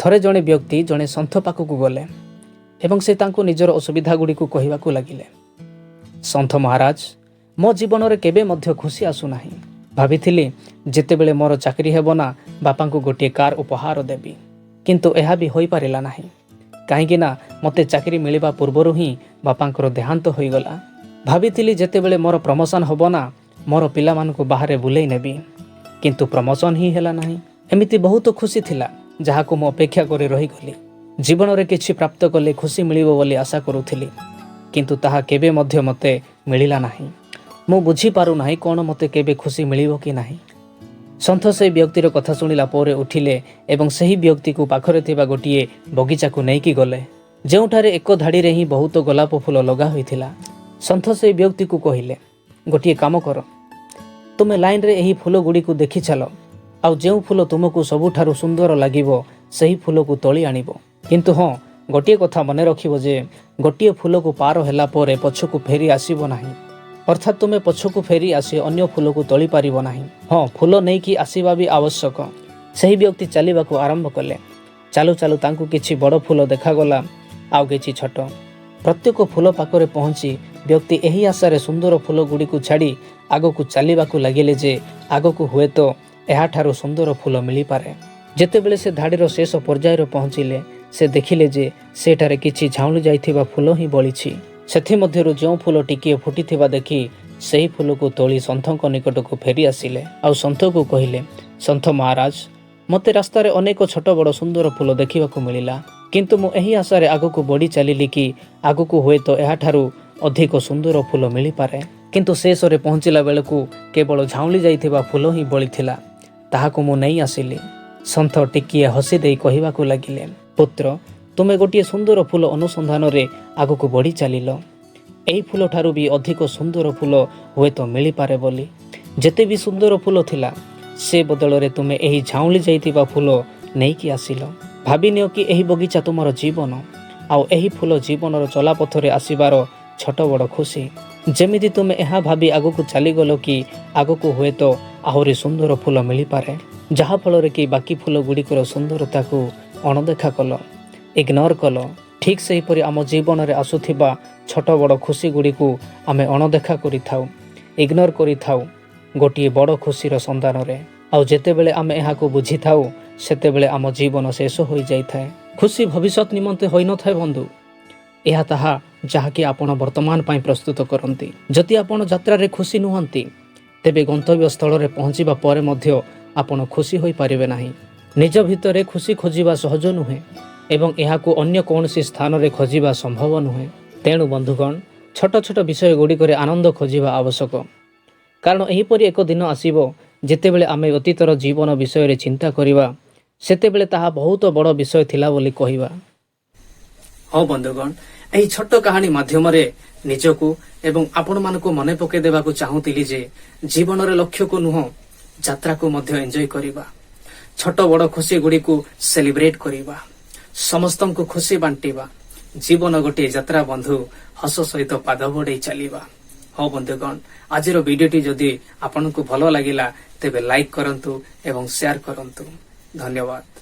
ଥରେ ଜଣେ ବ୍ୟକ୍ତି ଜଣେ ସନ୍ଥ ପାଖକୁ ଗଲେ ଏବଂ ସେ ତାଙ୍କୁ ନିଜର ଅସୁବିଧା ଗୁଡ଼ିକୁ କହିବାକୁ ଲାଗିଲେ। ସନ୍ଥ ମହାରାଜ, ମୋ ଜୀବନରେ କେବେ ମଧ୍ୟ ଖୁସି ଆସୁନାହିଁ। ଭାବିଥିଲି ଯେତେବେଳେ ମୋର ଚାକିରି ହେବ ନା, ବାପାଙ୍କୁ ଗୋଟିଏ କାର୍ ଉପହାର ଦେବି। କିନ୍ତୁ ଏହା ବି ହୋଇପାରିଲା ନାହିଁ, କାହିଁକି ନା ମୋତେ ଚାକିରି ମିଳିବା ପୂର୍ବରୁ ହିଁ ବାପାଙ୍କର ଦେହାନ୍ତ ହୋଇଗଲା। ଭାବିଥିଲି ଯେତେବେଳେ ମୋର ପ୍ରମୋସନ୍ ହେବ ନା, ମୋର ପିଲାମାନଙ୍କୁ ବାହାରେ ବୁଲେଇ ନେବି। କିନ୍ତୁ ପ୍ରମୋସନ୍ ହିଁ ହେଲା ନାହିଁ। ଏମିତି ବହୁତ ଖୁସି ଥିଲା, ଯାହାକୁ ମୁଁ ଅପେକ୍ଷା କରି ରହିଗଲି। ଜୀବନରେ କିଛି ପ୍ରାପ୍ତ କଲେ ଖୁସି ମିଳିବ ବୋଲି ଆଶା କରୁଥିଲି, କିନ୍ତୁ ତାହା କେବେ ମଧ୍ୟ ମୋତେ ମିଳିଲା ନାହିଁ। ମୁଁ ବୁଝିପାରୁନାହିଁ, କ'ଣ ମୋତେ କେବେ ଖୁସି ମିଳିବ କି ନାହିଁ? ସନ୍ଥ ସେହି ବ୍ୟକ୍ତିର କଥା ଶୁଣିଲା ପରେ ଉଠିଲେ ଏବଂ ସେହି ବ୍ୟକ୍ତିକୁ ପାଖରେ ଥିବା ଗୋଟିଏ ବଗିଚାକୁ ନେଇକି ଗଲେ, ଯେଉଁଠାରେ ଏକ ଧାଡ଼ିରେ ହିଁ ବହୁତ ଗୋଲାପ ଫୁଲ ଲଗା ହୋଇଥିଲା। ସନ୍ଥ ସେହି ବ୍ୟକ୍ତିକୁ କହିଲେ, ଗୋଟିଏ କାମ କର, ତୁମେ ଲାଇନରେ ଏହି ଫୁଲ ଗୁଡ଼ିକୁ ଦେଖି ଚାଲ ଆଉ ଯେଉଁ ଫୁଲ ତୁମକୁ ସବୁଠାରୁ ସୁନ୍ଦର ଲାଗିବ, ସେହି ଫୁଲକୁ ତୋଳି ଆଣିବ। କିନ୍ତୁ ହଁ, ଗୋଟିଏ କଥା ମନେ ରଖିବ ଯେ ଗୋଟିଏ ଫୁଲକୁ ପାର ହେଲା ପରେ ପଛକୁ ଫେରି ଆସିବ ନାହିଁ। ଅର୍ଥାତ୍ ତୁମେ ପଛକୁ ଫେରି ଆସି ଅନ୍ୟ ଫୁଲକୁ ତୋଳି ପାରିବ ନାହିଁ। ହଁ, ଫୁଲ ନେଇକି ଆସିବା ବି ଆବଶ୍ୟକ। ସେହି ବ୍ୟକ୍ତି ଚାଲିବାକୁ ଆରମ୍ଭ କଲେ। ଚାଲୁ ଚାଲୁ ତାଙ୍କୁ କିଛି ବଡ଼ ଫୁଲ ଦେଖାଗଲା ଆଉ କିଛି ଛୋଟ। ପ୍ରତ୍ୟେକ ଫୁଲ ପାଖରେ ପହଞ୍ଚି ବ୍ୟକ୍ତି ଏହି ଆଶାରେ ସୁନ୍ଦର ଫୁଲ ଗୁଡ଼ିକୁ ଛାଡ଼ି ଆଗକୁ ଚାଲିବାକୁ ଲାଗିଲେ ଯେ ଆଗକୁ ହୁଏତ ଏହାଠାରୁ ସୁନ୍ଦର ଫୁଲ ମିଳିପାରେ। ଯେତେବେଳେ ସେ ଧାଡ଼ିର ଶେଷ ପର୍ଯ୍ୟାୟରେ ପହଞ୍ଚିଲେ, ସେ ଦେଖିଲେ ଯେ ସେଠାରେ କିଛି ଝାଉଁଳି ଯାଇଥିବା ଫୁଲ ହିଁ ବଳିଛି। ସେଥିମଧ୍ୟରୁ ଯେଉଁ ଫୁଲ ଟିକିଏ ଫୁଟିଥିବା ଦେଖି ସେହି ଫୁଲକୁ ତୋଳି ସନ୍ଥଙ୍କ ନିକଟକୁ ଫେରି ଆସିଲେ ଆଉ ସନ୍ଥକୁ କହିଲେ, ସନ୍ଥ ମହାରାଜ, ମୋତେ ରାସ୍ତାରେ ଅନେକ ଛୋଟ ବଡ଼ ସୁନ୍ଦର ଫୁଲ ଦେଖିବାକୁ ମିଳିଲା। କିନ୍ତୁ ମୁଁ ଏହି ଆଶାରେ ଆଗକୁ ବଢ଼ି ଚାଲିଲି କି ଆଗକୁ ହୁଏତ ଏହାଠାରୁ ଅଧିକ ସୁନ୍ଦର ଫୁଲ ମିଳିପାରେ। କିନ୍ତୁ ଶେଷରେ ପହଞ୍ଚିଲା ବେଳକୁ କେବଳ ଝାଉଁଳି ଯାଇଥିବା ଫୁଲ ହିଁ ବଳିଥିଲା। ତାହାକୁ ମୁଁ ନେଇ ଆସିଲି। ସନ୍ଥ ଟିକିଏ ହସି ଦେଇ କହିବାକୁ ଲାଗିଲେ, ପୁତ୍ର, ତୁମେ ଗୋଟିଏ ସୁନ୍ଦର ଫୁଲ ଅନୁସନ୍ଧାନରେ ଆଗକୁ ବଢ଼ି ଚାଲିଲ, ଏହି ଫୁଲଠାରୁ ବି ଅଧିକ ସୁନ୍ଦର ଫୁଲ ହୁଏତ ମିଳିପାରେ ବୋଲି। ଯେତେ ବି ସୁନ୍ଦର ଫୁଲ ଥିଲା, ସେ ବଦଳରେ ତୁମେ ଏହି ଝାଉଁଳି ଯାଇଥିବା ଫୁଲ ନେଇକି ଆସିଲ। ଭାବିନିଅ କି ଏହି ବଗିଚା ତୁମର ଜୀବନ ଆଉ ଏହି ଫୁଲ ଜୀବନର ଚଲାପଥରେ ଆସିବାର ଛୋଟ ବଡ଼ ଖୁସି। ଯେମିତି ତୁମେ ଏହା ଭାବି ଆଗକୁ ଚାଲିଗଲ କି ଆଗକୁ ହୁଏତ ଆହୁରି ସୁନ୍ଦର ଫୁଲ ମିଳିପାରେ, ଯାହାଫଳରେ କି ବାକି ଫୁଲ ଗୁଡ଼ିକର ସୁନ୍ଦରତାକୁ ଅଣଦେଖା କଲ, ଇଗ୍ନୋର କଲ। ଠିକ୍ ସେହିପରି ଆମ ଜୀବନରେ ଆସୁଥିବା ଛୋଟ ବଡ଼ ଖୁସି ଗୁଡ଼ିକୁ ଆମେ ଅଣଦେଖା କରିଥାଉ, ଇଗ୍ନୋର କରିଥାଉ ଗୋଟିଏ ବଡ଼ ଖୁସିର ସନ୍ଧାନରେ। ଆଉ ଯେତେବେଳେ ଆମେ ଏହାକୁ ବୁଝିଥାଉ, ସେତେବେଳେ ଆମ ଜୀବନ ଶେଷ ହୋଇଯାଇଥାଏ। ଖୁସି ଭବିଷ୍ୟତ ନିମନ୍ତେ ହୋଇନଥାଏ ବନ୍ଧୁ। ଏହା ତାହା ଯାହାକି ଆପଣ ବର୍ତ୍ତମାନ ପାଇଁ ପ୍ରସ୍ତୁତ କରନ୍ତି। ଯଦି ଆପଣ ଯାତ୍ରାରେ ଖୁସି ନୁହନ୍ତି, ତେବେ ଗନ୍ତବ୍ୟ ସ୍ଥଳରେ ପହଞ୍ଚିବା ପରେ ମଧ୍ୟ ଆପଣ ଖୁସି ହୋଇପାରିବେ ନାହିଁ। ନିଜ ଭିତରେ ଖୁସି ଖୋଜିବା ସହଜ ନୁହେଁ ଏବଂ ଏହାକୁ ଅନ୍ୟ କୌଣସି ସ୍ଥାନରେ ଖୋଜିବା ସମ୍ଭବ ନୁହେଁ। ତେଣୁ ବନ୍ଧୁଗଣ, ଛୋଟ ଛୋଟ ବିଷୟ ଗୁଡ଼ିକରେ ଆନନ୍ଦ ଖୋଜିବା ଆବଶ୍ୟକ। କାରଣ ଏହିପରି ଏକ ଦିନ ଆସିବ, ଯେତେବେଳେ ଆମେ ଅତୀତର ଜୀବନ ବିଷୟରେ ଚିନ୍ତା କରିବା, ସେତେବେଳେ ତାହା ବହୁତ ବଡ଼ ବିଷୟ ଥିଲା ବୋଲି କହିବା। ହଁ ବନ୍ଧୁଗଣ, ଏହି ଛୋଟ କାହାଣୀ ମାଧ୍ୟମରେ ନିଜକୁ ଏବଂ ଆପଣମାନଙ୍କୁ ମନେ ପକାଇ ଦେବାକୁ ଚାହୁଁଥିଲି ଯେ ଜୀବନରେ ଲକ୍ଷ୍ୟକୁ ନୁହଁ, ଯାତ୍ରାକୁ ମଧ୍ୟ ଏନ୍ଜୟ କରିବା, ଛୋଟ ବଡ଼ ଖୁସି ଗୁଡ଼ିକୁ ସେଲିବ୍ରେଟ କରିବା, ସମସ୍ତଙ୍କୁ ଖୁସି ବାଣ୍ଟିବା। ଜୀବନ ଗୋଟିଏ ଯାତ୍ରା ବନ୍ଧୁ, ହସ ସହିତ ପାଦ ବଢ଼େଇ ଚାଲିବା। ହଁ ବନ୍ଧୁଗଣ, ଆଜିର ଭିଡିଓଟି ଯଦି ଆପଣଙ୍କୁ ଭଲ ଲାଗିଲା, ତେବେ ଲାଇକ୍ କରନ୍ତୁ ଏବଂ ସେୟାର କରନ୍ତୁ। ଧନ୍ୟବାଦ।